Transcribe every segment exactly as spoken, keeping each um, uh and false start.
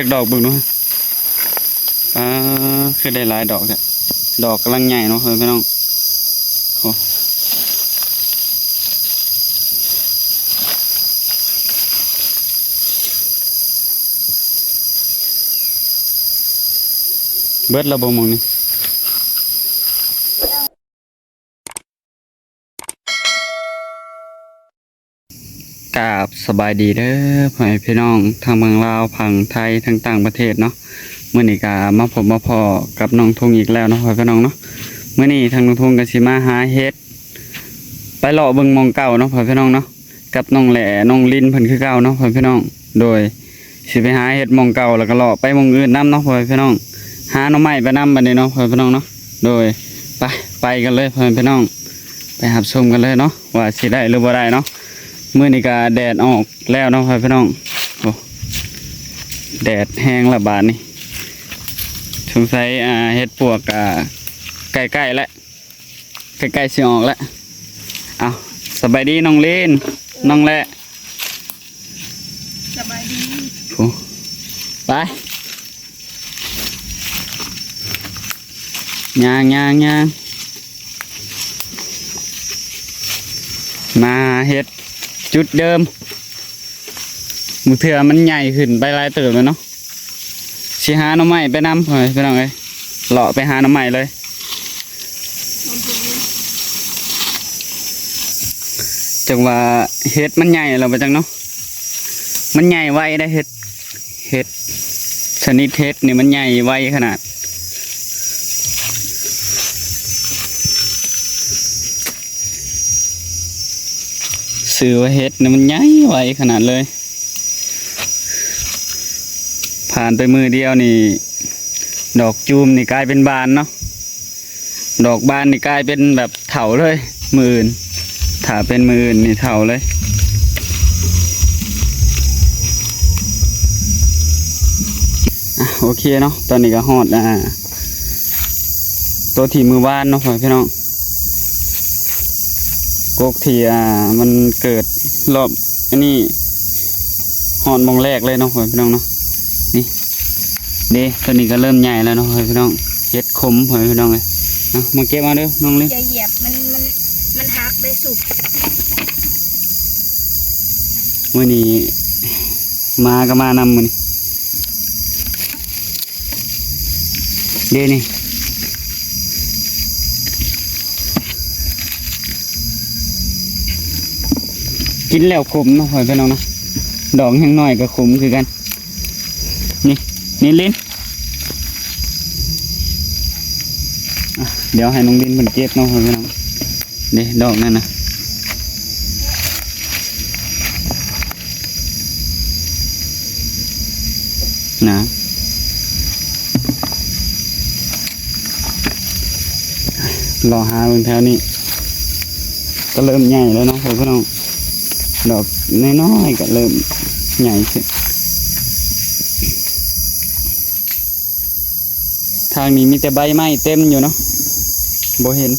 จักดอกเบิ่งดู อ่า คือได้หลายดอกแท้ ดอกกำลังใหญ่เนาะพ่อแม่พี่น้อง โอ้ เบิดแล้วบ่หม่องนี้ กราบสบายดีเด้อพ่อแม่พี่น้องทางเมืองลาวฝั่งไทยทางต่างประเทศเนาะ มื้อนี้ก็มาพบมาพ้อกับน้องทุ่งอีกแล้วเนาะพ่อแม่พี่น้องเนาะ มื้อนี้ทางน้องทุ่งก็สิมาหาเห็ด ไปเลาะเบิ่งหม่องเก่าเนาะพ่อแม่พี่น้องเนาะ กับน้องแหล่น้องลินเพิ่นคือเก่าเนาะพ่อแม่พี่น้อง โดย สิไปหาเห็ดหม่องเก่าแล้วก็เลาะไปหม่องอื่นนำเนาะพ่อแม่พี่น้อง หาหน่อไม้ไปนำบัดนี้เนาะพ่อแม่พี่น้องเนาะ โดย ไป ไปกันเลยพ่อแม่พี่น้อง ไปรับชมกันเลยเนาะ ว่าสิได้หรือบ่ได้เนาะ มื้อนี้ก็แดดออกแล้วเนาะพ่อแม่พี่น้อง โอ้ แดดแฮงละบาดนี้ สงสัย อ่า เห็ดปวก อ่า ใกล้ๆแล้ว ใกล้ๆสิออกแล้ว เอา สบายดีน้องลิน น้องแหล่ สบายดี โอ้ ไป ย่างย่างย่าง มาเฮ็ดจุดเดิม มื้อเทื่อมันใหญ่ขึ้นไปหลายเติบแล้วเนาะ สิหาหน่อไม้ไปนำ พ่อแม่พี่น้องเอ้ย เลาะไปหาหน่อไม้เลย จังว่าเห็ดมันใหญ่แล้วบ่จังเนาะ มันใหญ่ไวได้เห็ด เห็ด ชนิดเห็ดนี่มันใหญ่ไวขนาด ชื่อว่าเห็ดนี่มันใหญ่ไวขนาดเลย ผ่านไปมื้อเดียวนี่ ดอกจูมนี่กลายเป็นบานเนาะ ดอกบานนี่กลายเป็นแบบเฒ่าเลย มื้ออื่น ถ้าเป็นมื้ออื่นนี่เฒ่าเลย อ่ะ โอเคเนาะ ตอนนี้ก็ฮอด อ่า ตัวที่มื้อวานเนาะพ่อแม่พี่น้อง กกที่ อ่า มันเกิดรอบอันนี้ ฮอดหม่องแรกเลยเนาะพ่อแม่พี่น้องเนาะ นี่ เด้ ตัวนี้ก็เริ่มใหญ่แล้วเนาะพ่อแม่พี่น้อง เห็ดขมพ่อแม่พี่น้องเอ้ย เอามาเก็บเอาเด้อน้องลิน อย่าเหยียบมัน มัน มันหักได้สุก มื้อนี้หมาก็มานำมื้อนี้ เด้นี่ กินแล้วขมเนาะพ่อแม่พี่น้องเนาะ ดอกแฮงน้อยก็ขมคือกัน นี่ นี่ลิน อ่ะ เดี๋ยวให้น้องลินเพิ่นเก็บเนาะพ่อแม่พี่น้อง เด้ ดอกนั่นนะ นะ เลาะหาเบิ่งแถวนี้ ก็เริ่มใหญ่แล้วเนาะพ่อพี่น้อง ดอกน้อยๆก็เริ่มใหญ่ขึ้น ทางนี้มีแต่ใบไม้เต็มอยู่เนาะ บ่เห็น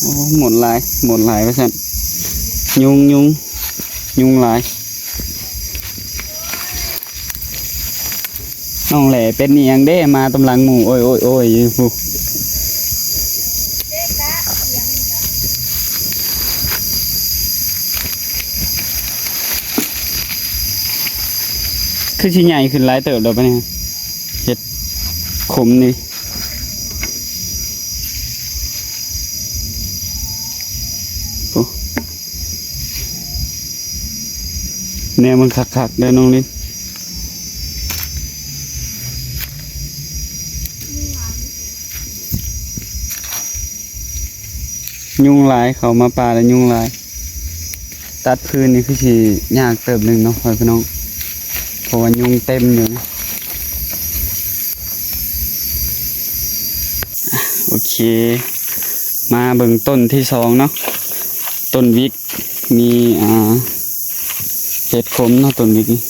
โอ้ หมดหลาย หมดหลายว่าซั่น ยุง ยุง ยุงหลาย น้องแหล่เป็นอีหยังเด้ มาตำหลังหมู่ โอ้ย โอ้ย โอ้ย อยู่พุ้น คือสิใหญ่ขึ้นหลายเติบแล้วปะเนี่ย เห็ดขมนี่ โอ้ แนวมันคักๆเด้อน้องลิน ยุงหลาย เข้ามาป่าแล้วยุงหลาย ตัดฟืนนี่คือสิยากเติบหนึ่งเนาะพ่อพี่น้อง เพราะว่ายุงเต็มอยู่นะ อ่ะ โอเค มาเบิ่งต้นที่สองเนาะ ต้นวิก มี อ่า เห็ดขมเนาะ ต้นวิกนี่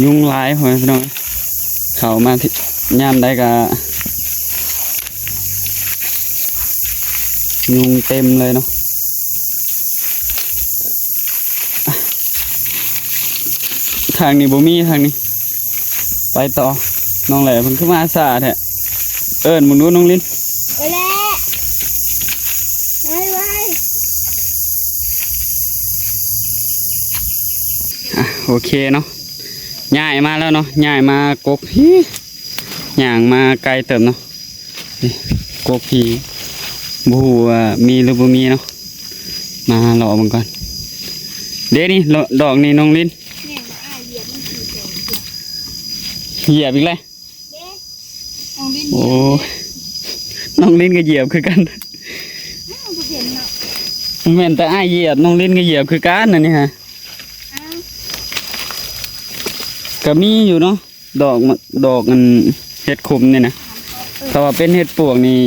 ยุงหลายพ่อแม่พี่น้อง เข้ามาที่ ยามใดก็ ยุงเต็มเลยเนาะ ทางนี้บ่มี ทางนี้ ไปต่อ น้องแหล่เพิ่นคือมาช้าแท้ เอิ้นมึงดูน้องลิน เอ้ยแหล่ มาไว อ่ะ โอเคเนาะ ย้ายมาแล้วเนาะ ย้ายมากกพี ย่างมาไกลเติบเนาะ นี่กกพี บ่ฮู้ว่ามีหรือบ่มีเนาะ มาเลาะเบิ่งก่อน เด้นี่ เลาะดอกนี่น้องลิน แม่นอ้ายเหยียบมันคือเก่า เหยียบอีกแล้ว เด้ น้องลิน โอ้ เหยียบ น้องลินก็เหยียบคือกัน อ้าว บ่เห็นเนาะ แม่นแต่อ้ายเหยียบ น้องลินก็เหยียบคือกันอันนี้ฮะ อ้าว ก็มีอยู่เนาะ ดอกมะ ดอกอันเห็ดขมนี่นะ ถ้าว่าเป็นเห็ดปวกนี่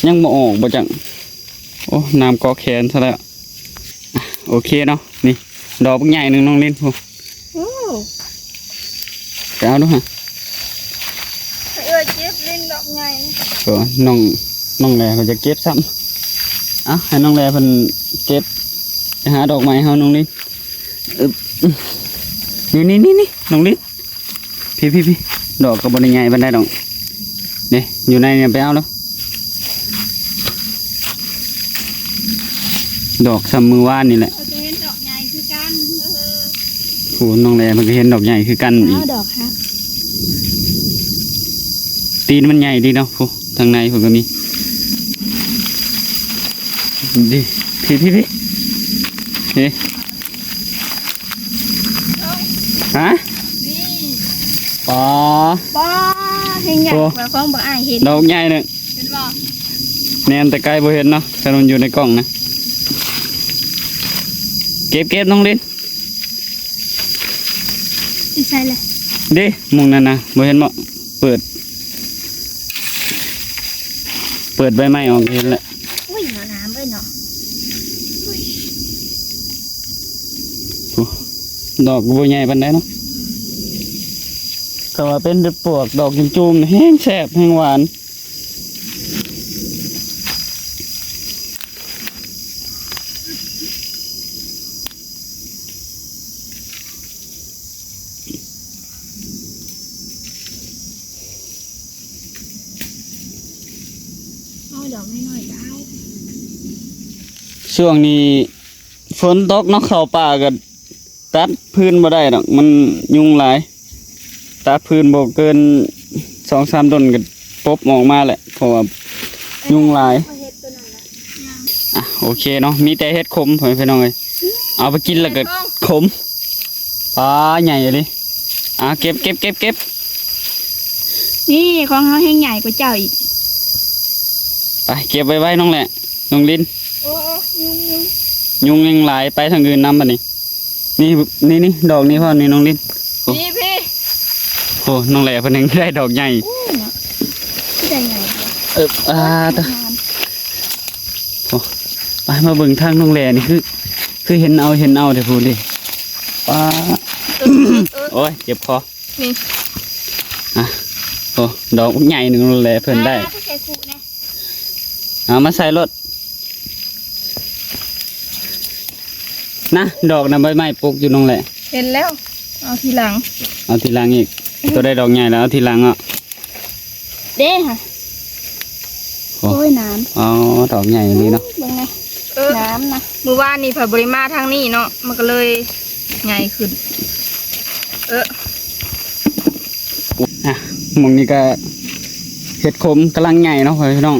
ยังบ่ออกบ่จัก โอ้ น้ำเกาะแขนซะแล้ว อ่ะ โอเคเนาะ นี่ ดอกบักใหญ่หนึ่งน้องลิน โอ้ โอ้ ไปเอาดูฮะ เอ้ย เก็บลินดอกใหญ่ ก็น้อง น้องแหล่เขาจะเก็บซ้ำ เอาให้น้องแหล่เพิ่นเก็บ ไปหาดอกไม้เฮาน้องลิน อึ๊บ นี่ นี่ นี่ นี่ น้องลิน พี่ พี่ พี่ ดอกก็บ่ได้ใหญ่ปานใดดอก นี่ อยู่ในเนี่ยไปเอาแล้ว ดอกส่ำมื้อวานนี่แหละ เขาจะเห็นดอกใหญ่คือกัน เออ โอ้ น้องแหล่เพิ่นก็เห็นดอกใหญ่คือกันอีก เอาดอกฮะ ตีนมันใหญ่ดีเนาะ โอ้ ทางในเพิ่นก็มี ดิ พี่ พี่ พี่ เฮ้ ฮะ นี่ ป๋า ป๋า แฮงใหญ่ โอ้ กว่าของบ่อ้ายเห็น ดอกใหญ่หนึ่ง เห็นบ่ แนมแต่ไกลบ่เห็นเนาะ ถ้ามันอยู่ในกล้องนะ เก็บ เก็บน้องลิน สิใส่เลย เด้ หม่องนั้นนะ บ่เห็นบ่ เปิด เปิดใบไม้ออกเห็นแล้ว อุ้ย หนาวๆเว้ยเนาะ โอ้ ดอกก็บ่ใหญ่ปานใดเนาะ แต่ว่าเป็นปวกดอกจุ่มๆนี่แฮงแซ่บแฮงหวาน เอาดอกน้อยๆก็เอา ช่วงนี้ฝนตกเนาะ เข้าป่าก็ตัดฟืนบ่ได้ดอก มันยุงหลาย ตัดฟืนบ่เกินสองสามต้นก็ปบออกมาแหละ เพราะว่ายุงหลาย มาเฮ็ดตัวนั้นละ อ่ะ โอเคเนาะ มีแต่เห็ดขม พ่อแม่พี่น้องเอ้ย เอาไปกินแล้วก็ขม ป๋าใหญ่เลย อ่ะ เก็บ เก็บ เก็บ เก็บ นี่ของเฮาแฮงใหญ่กว่าเจ้าอีก ไป เก็บไวๆน้องแหล่ น้องลิน โอ้ โอ้ ยุง ยุง ยุงยังหลาย ไปทางอื่นนำบัดนี้ นี่ นี่ นี่ ดอกนี้พ่อ นี่น้องลิน โอ้ นี่พี่ โอ้ น้องแหล่เพิ่นยังได้ดอกใหญ่ อู้เนาะ ที่ใดใหญ่ เออ อ่า ตะ งาม โอ้ ไป มาเบิ่งทางน้องแหล่นี่คือ คือเห็นเอา เห็นเอาเด้อพู้นเด้ ป้า เออ เออ เออ โอ้ย เจ็บคอ นี่ อ่ะ โอ้ ดอกใหญ่หนึ่งเลยเพิ่นได้ อ่า ที่ใส่คู่นะ เอามาใส่รถ นะ ดอกนะ ใบไม้ปลูกอยู่น้องแหล่ เห็นแล้ว เอาทีหลัง เอาทีหลังอีก ตัวได้ดอกใหญ่แล้ว เอาทีหลังอ่ะ เด้ค่ะ โอ้ โอ้ย น้ำ อ๋อ ดอกใหญ่ดีเนาะ เบิ่งนะ เออ น้ำนะ มื้อวานนี่ผัดบ่ได้มาทางนี้เนาะ มันก็เลยใหญ่ขึ้น เออ อ่ะ หม่องนี้ก็เห็ดขมกำลังใหญ่เนาะ พ่อแม่พี่น้อง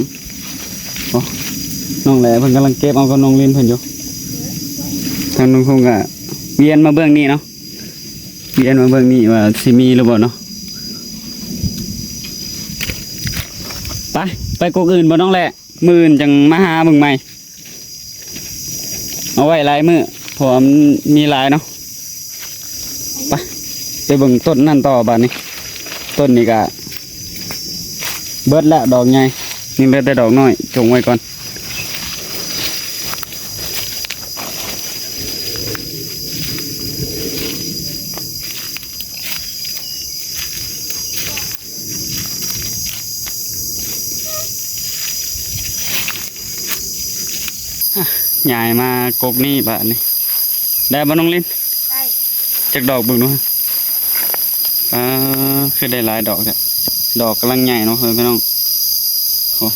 โอ้ น้องแหล่เพิ่นกำลังเก็บเอากับน้องลินเพิ่นอยู่ ทางน้องคงก็เวียนมาเบื้องนี้เนาะ เวียนมาเบิ่งนี่ว่าสิมีหรือบ่เนาะ ไป ไปกกอื่นบ่น้องแหล่ มื้ออื่นจังมาหาเบิ่งใหม่ เอาไว้หลายมื้อ เพราะว่ามันมีหลายเนาะ ไป ไปเบิ่งต้นนั่นต่อบัดนี้ ต้นนี้ก็เบิดแล้วดอกใหญ่ นี่เหลือแต่ดอกน้อย จงไว้ก่อน เ อ่ะ ย้ายมากกนี่บาดนี้ ได้บ่น้องลิน ได้ จักดอกเบิ่งดู อ่า คือได้หลายดอกแท้ ดอกกำลังใหญ่เนาะเพื่อนพี่น้อง โอ้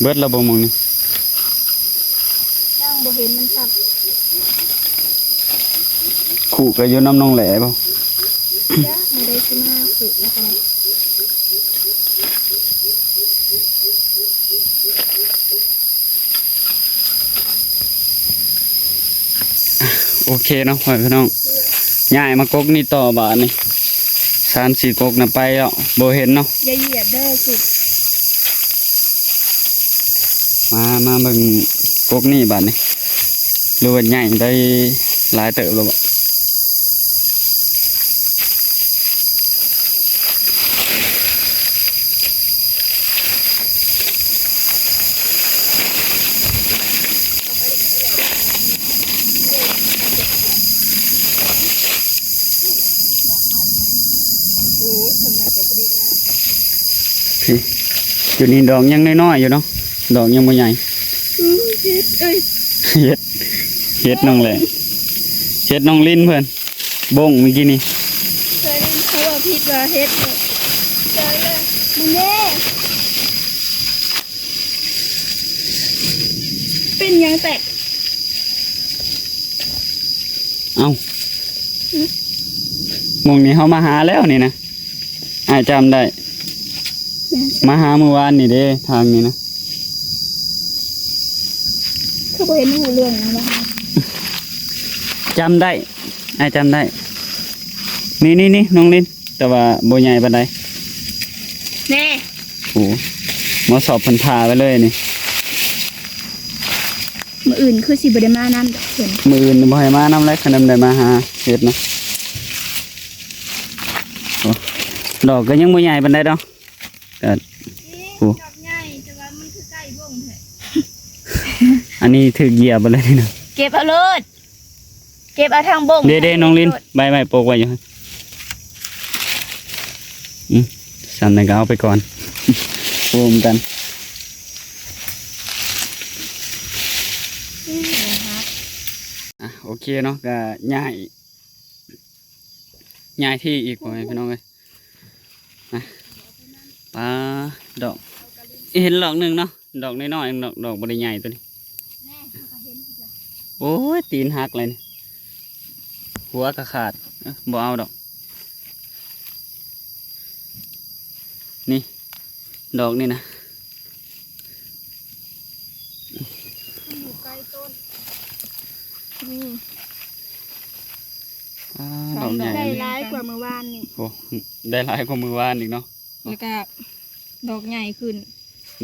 เบิดแล้วบ่หม่องนี้ ยังบ่เห็นมันซ้ำ คุก็อยู่นำน้องแหล่บ่ จ้ะ มื้อใดสิมาคุแล้วก็ได้ โอเคเนาะพ่อแม่พี่น้อง ย้ายมากกนี่ต่อบาดนี้ สามสี่กกน่ะไปแล้ว บ่เห็นเนาะ อย่าเหยียบเด้อสิ มา มาเบิ่งกกนี่บาดนี้ หรือว่าใหญ่ได้หลายเติบแล้วบ่ อยู่นี่ดอกยังน้อยๆอยู่เนาะ ดอกยังบ่ใหญ่ อืม เห็ด เอ้ย เห็ด เห็ดน้องแหล่ เห็ดน้องลินเพิ่น บงเมื่อกี้นี่ เคยได้ยินเขาว่าผิดว่าเห็ดเนี่ย เจอเลย มันเด้ เป็นหยังแตก เอ้า หึ หม่องนี้เฮามาหาแล้วนี่นะ อ้ายจำได้ แม่น มาหามื้อวานนี่เด้ ทางนี้นะ คือบ่เห็นฮู้เรื่องหยังวะ จำได้ อ้ายจำได้ นี่ นี่ นี่ น้องลิน แต่ว่าบ่ใหญ่ปานใด แน่ โอ้ มาสอบเพิ่นพาไปเลยนี่ มื้ออื่นคือสิบ่ได้มานำดอกเพิ่น มื้ออื่นบ่ให้มานำแล้ว คันนำได้มาหาเห็ดนะ โอ้ ดอกก็ยังบ่ใหญ่ปานใดดอก ก็ นี่ โอ้ ดอกใหญ่ แต่ว่ามันคือใกล้บ่งแท้ อันนี้ถืกเหยียบไปเลยนี่นะ เก็บเอาโลด เก็บเอาทางบ่ง เด้ๆ น้องลิน ใบไม้ปกไว้อยู่หั่น อืม สำนั้นก็เอาไปก่อน โฮมกัน อืม นะคะ อ่ะ โอเคเนาะ ก็ย้าย ย้ายที่อีก พ่อแม่พี่น้องเอ้ย นะ ปาด ดอก เห็นดอกหนึ่งเนาะ ดอกน้อยๆ ดอก ดอกบ่ได้ใหญ่ตัวนี้ แน่ เขาก็เห็นอีกแล้ว โอ้ย ตีนหักเลยนี่ หัวก็ขาด เอ้อ บ่เอาดอก นี่ ดอกนี่นะ มันอยู่ใกล้ต้น นี่ อ่า สองดอกใหญ่ ดอก ได้หลายกว่ามื้อวานนี่ โอ้ ได้หลายกว่ามื้อวานอีกเนาะ แล้วก็ดอกใหญ่ขึ้น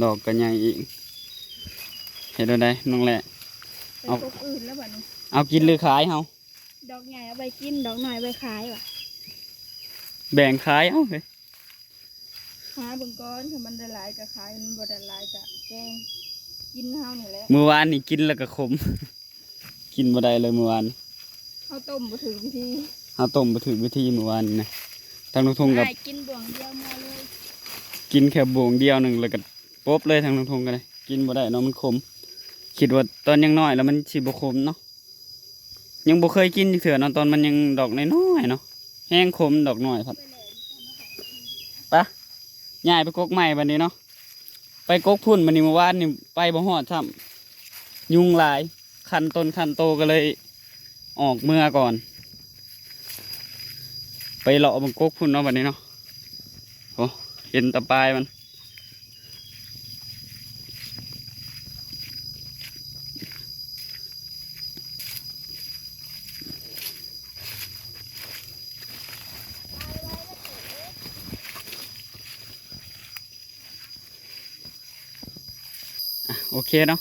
ดอกก็ใหญ่อีก เฮ็ดจั่งใดน้องแหล่ ไป เอา กกอื่นแล้วบัดนี้ เอากินหรือขายเฮา ดอกใหญ่เอาไปกิน ดอกน้อยเอาไปขายว่ะ แบ่งขายเอาเฮ้ย หาเบิ่งก่อน ถ้ามันได้หลายก็ขาย มันบ่ได้หลายก็แกงกินเฮานี่แหละ มื้อวานนี่กินแล้วก็ขม กินบ่ได้เลยมื้อวาน เฮาต้มบ่ถูกวิธี เฮาต้มบ่ถูกวิธีมื้อวานนี่นะ ทางลุงทงกับ อ้ายกินบ่วงเดียวมาเลย กินแค่บ่วงเดียวหนึ่งแล้วก็ปบเลย ทางลุงทงก็ได้ กินบ่ได้เนาะ มันขม คิดว่าตอนยังน้อยแล้วมันสิบ่ขมเนาะ ยังบ่เคยกินจักเทื่อเนาะ ตอนมันยังดอกน้อยๆเนาะ แฮงขมดอกน้อยพัด ไป ย้ายไปกกใหม่บัดนี้เนาะ ไปกกพุ้นบัดนี้ มื้อวานนี่ไปบ่ฮอดซ้ำ ยุงหลาย คันตนคันโตก็เลยออกเมือก่อน ไปเลาะเบิ่งกกพุ้นเนาะบัดนี้เนาะ โอ้ เห็นแต่ปลายมัน อ่ะ โอเคเนาะ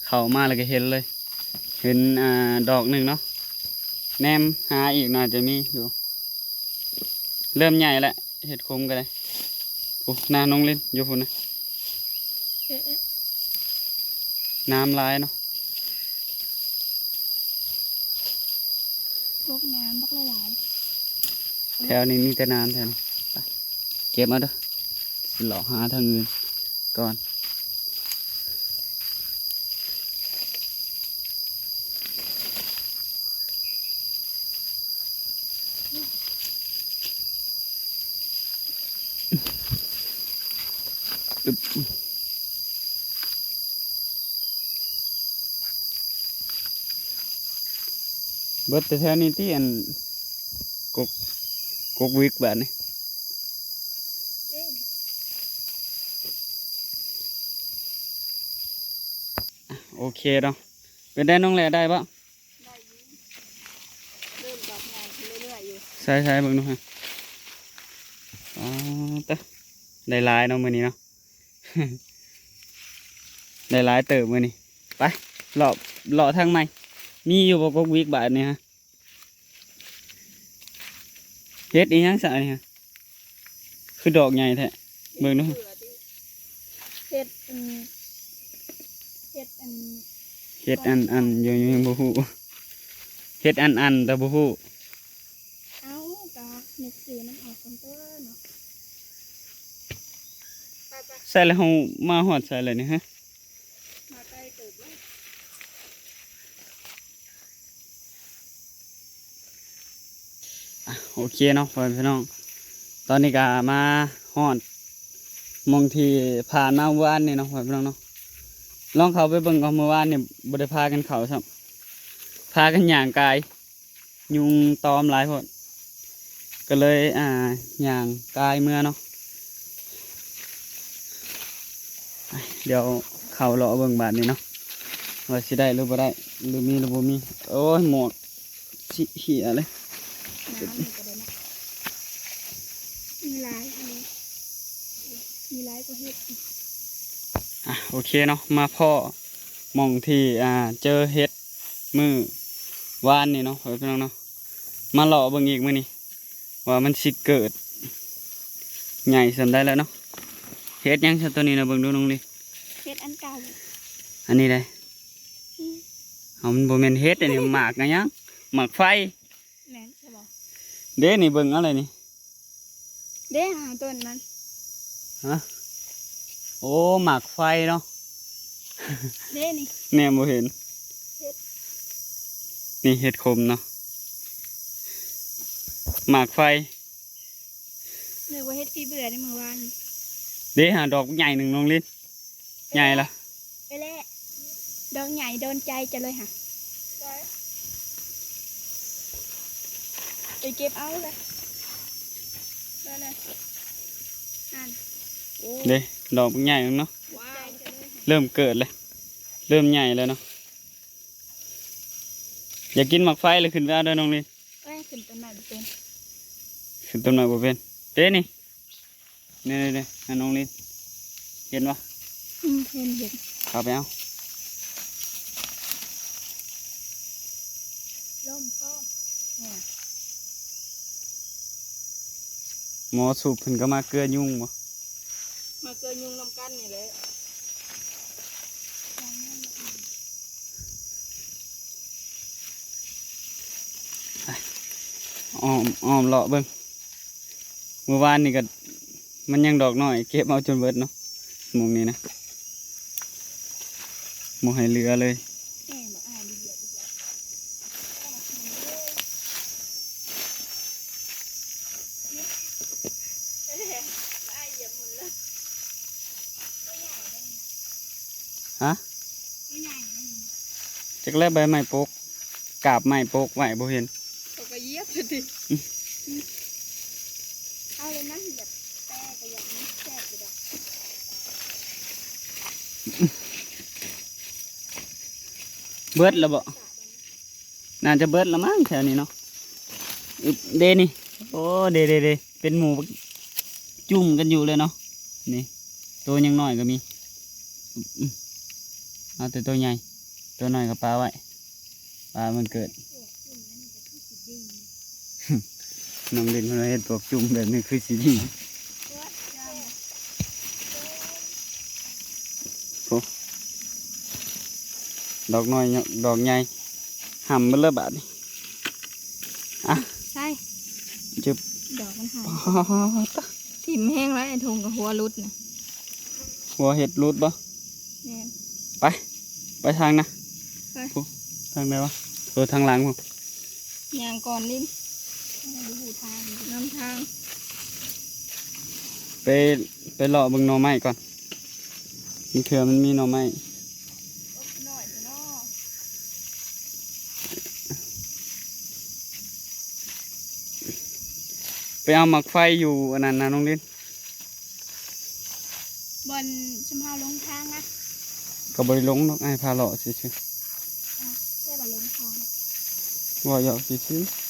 เข้ามาแล้วก็เห็นเลย เห็น อ่า ดอกหนึ่งเนาะ แนมหาอีกน่าจะมีอยู่ เริ่มใหญ่แล้ว เห็ดขมก็ได้ โอ้ หน้าน้องเล่นอยู่พุ้นนะ เอ๊ะ เอ๊ะ น้ำหลายเนาะ พวกน้ำบักหลาย แถวนี้มีแต่น้ำแถวนี้ ไป เก็บมาเด้อ สิเลาะหาทางอื่นก่อน อึบ เบิดแต่แถวนี้ที่อัน กก กกวิกบาดนี่ โอเคเนาะ เป็นได้น้องแหล่ได้ปะ ได้อยู่ เริ่มดอกใหญ่ขึ้นเรื่อยๆอยู่ ใช่ใช่เบิ่งดูฮะ อ๋อ ตะ ได้หลายเนาะมื้อนี้เนาะ ได้หลายเติบมื้อนี้ ไป เลาะ เลาะทางใหม่ มีอยู่บ่กกวิกบาดนี่ฮะ เฮ็ดอีหยังซะนี่ฮะ คือดอกใหญ่แท้ เบิ่งดู เห็ดอัน เห็ดอัน เฮ็ดอันอันอยู่ยังบ่ฮู้ เฮ็ดอันอันแต่บ่ฮู้ เอ้า ก็นึกชื่อมันออกก่อนตัวเนาะ ไปๆ ใส่แล้วเฮามาฮอดใส่แล้วนี่ฮะ มาไกลเติบแล้ว อ่ะ โอเคเนาะ พ่อแม่พี่น้อง ตอนนี้ก็มาฮอดหม่องที่ผ่านมาเมื่อวานนี่เนาะ พ่อแม่พี่น้องเนาะ ลองเข้าไปเบิ่งก่อน เมื่อวานนี่บ่ได้พากันเข้าซ้ำ พากันย่างกาย ยุงตอมหลายโพด ก็เลย อ่า ย่างกายเมือเนาะ เดี๋ยวเข้าเลาะเบิ่งบาดนี้เนาะ ว่าสิได้หรือบ่ได้ หรือมีหรือบ่มี โอ้ย หมวกสิเหียเลย น้ำนี่ก็ได้นะ มีหลายอันนี้ มีหลายกว่าเห็ดอีก อ่ะ โอเคเนาะ มาพ้อหม่องที่ อ่า เจอเห็ดมื้อวานนี่เนาะ พ่อแม่พี่น้องเนาะ มาเลาะเบิ่งอีกมื้อนี้ ว่ามันสิเกิด ใหญ่ส่ำใดแล้วเนาะ เห็ดหยังซะตัวนี้นะ เบิ่งดูน้องลิ เห็ดอันเก่า อันนี้ได้ อืม เอามันบ่แม่นเห็ด อันนี้หมากอะหยัง หมากไฟ แม่นใช่บ่ เด้นี่เบิ่งอะไรนี่ เด้หาต้นมัน ฮะ โอ้ หมากไฟเนาะ เด้นี่ แนมบ่เห็น เห็ด นี่เห็ดขมเนาะ หมากไฟ นึกว่าเห็ดขี้เบื่อในเมื่อวาน เด้หาดอกใหญ่หนึ่งน้องลิน ใหญ่ละ ไปแล้ว ดอกใหญ่โดนใจจะเลยค่ะ ไปเก็บเอาเลย ได้เลย นั่น โอ้ เด้ ดอกใหญ่หนึ่งเนาะ ว้าว เริ่มเกิดเลย เริ่มใหญ่แล้วเนาะ อยากกินหมากไฟเลย ขึ้นไปเอาเด้อน้องลิน เอ้ย ขึ้นต้นไม้บ่เป็น ขึ้นต้นไม้บ่เป็น เด้นี่ นี่ๆๆ อันน้องลิน เห็นบ่ อืม เห็น เห็น เอาไปเอา ร่มพ่อ โอ้ย หมอสูบเพิ่นก็มาเกลือยุงบ่ มาเกลือยุงนำกันนี่แหละ อ้อม อ้อมเลาะเบิ่ง เมื่อวานนี่ก็ มันยังดอกน้อย เก็บเอาจนเบิดเนาะ หม่องนี้นะ บ่ให้เหลือเลย แม่บอกอ่านดีเดียวดีกว่า ฮะ จักแลใบไม้ปก กาบไม้ปกไว้บ่เห็น เขาก็เหยียบสิ เอาเลยนะ แบบแปรก็ยังไม่แซ่บอยู่ดอก เบิดแล้วบ่ น่าจะเบิดละมั้งแถวนี้เนาะ อึบ เด้นี่ โอ้ เด้ เด้ เด้ เป็นหมู่จุ่มกันอยู่เลยเนาะ นี่ ตัวยังน้อยก็มี อึบ เอาแต่ตัวใหญ่ ตัวน้อยก็ปาไว้ ปามันเกิด น้องเล่นเพิ่นว่าเฮ็ดปวกจุ่มแบบนี้คือสิดี โอ้ ดอกน้อยเนาะ ดอกใหญ่ ห่ำเบิดเลยบาดนี้ อ่ะ ใช่ จึบ ดอกมันหาย ปาดตะ ถิ่มแห้งแล้วไอ้ทงกับหัวหลุดนะ หัวเห็ดหลุดบ่ แม่น ไป ไปทางนะ ไป พุทางไหนวะ เออ ทางหลังพุ ย่างก่อนลินดูหูทางนำทาง ไป ไปเลาะเบิ่งหน่อไม้ก่อน มีเถื่อมันมีหน่อไม้ หน่อยเถอะเนาะ ไปเอาหมากไฟอยู่อันนั้นนะน้องลิน บนชุมเฮาลงทางนะ ก็บ่ได้ลงดอก อ้ายพาเลาะซื่อ อ่ะแค่ว่าลงทาง ๆ เว้าหยอกซื่อๆ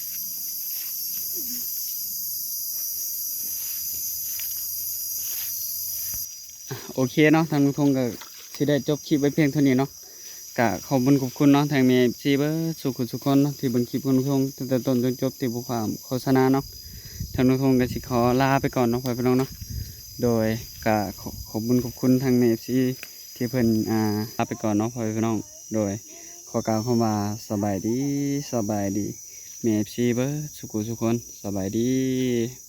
อ่ะ โอเคเนาะ ทางลุงทงก็สิได้จบคลิปไว้เพียงเท่านี้เนาะ ก็ขอบคุณขอบคุณเนาะ ทางแม่ เอฟซี เบิดสู่ผู้สู่คนเนาะ ที่เบิ่งคลิปของลุงทงตั้งแต่ต้นจนจบ ที่บ่ข้ามโฆษณาเนาะ ทางลุงทงก็สิขอลาไปก่อนเนาะ พ่อพี่น้องเนาะ โดยก็ขอขอบคุณขอบคุณทางแม่ เอฟซี ที่เพิ่น อ่า ลาไปก่อนเนาะ พ่อพี่น้อง โดยขอกล่าวคำว่าสบายดี สบายดี แม่ เอฟซี เบิดสู่ผู้สู่คน สบายดี